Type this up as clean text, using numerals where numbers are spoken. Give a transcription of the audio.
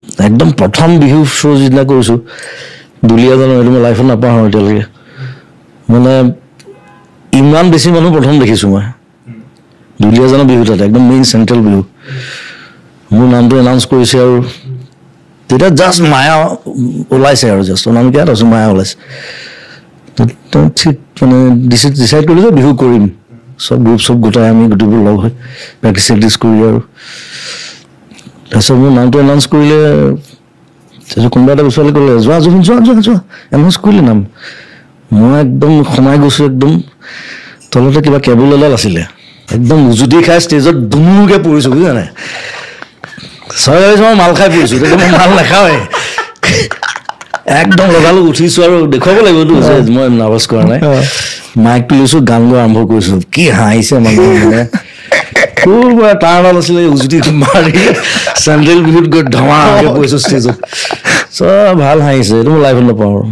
একদম প্ৰথম বিহু শ্ব' যিদিনা কৰিছোঁ দুলীয়াজানৰ, সেইটো মই লাইফত নাপাহৰোঁ এতিয়ালৈকে। মানে ইমান বেছি মানুহ প্ৰথম দেখিছোঁ মই দুলীয়াজানৰ বিহু, তাতে একদম মেইন চেণ্ট্ৰেল বিহু। মোৰ নামটো এনাউন্স কৰিছে আৰু তেতিয়া জাষ্ট মায়া ওলাইছে আৰু জাষ্ট অনামিকা, তাৰপিছত মায়া ওলাইছে। ঠিক মানে ডিচাইড কৰিলোঁ যে বিহু কৰিম, চব গ্ৰুপ চব গোটাই আমি গোটেইবোৰ লগ হৈ প্ৰেক্টিচ চেক্টিচ কৰি। আৰু তাৰপিছত মোৰ নামটো এনাউন্স কৰিলে, তাৰপিছত কোনোবা এটা ছোৱালী ক'লে, যোৱা জুবিন, যোৱা যোৱা যোৱা, এনাউন্স কৰিলে নাম। মই একদম সোমাই গৈছোঁ, একদম তলতে কিবা কেবুল এডাল আছিলে, একদম উজুতি খাই ষ্টেজত ধুমুকে পৰিছোঁ, বুজিছা নাই? চবে ভাবিছে মই মাল খাই পৰিছোঁ, তেতিয়া মই মাল নাখাওঁৱেই। একদম লগালগ উঠিছোঁ আৰু দেখুৱাব লাগিবতো যে মই নাৰ্ভাছ কৰা নাই। মাইকটো লৈছোঁ, গান গোৱা আৰম্ভ কৰিছোঁ, কি হাঁহিছে মানুহ। মানে ক'ৰ পৰা তাঁৰডাল আছিলে, উজুতি মাৰি চেণ্ট্ৰেল বিহুত গৈ ধমাকে পৰিছোঁ ষ্টেজত, চব ভাল হাঁহিছে। এইটো মই লাইফত নাপাওঁ আৰু।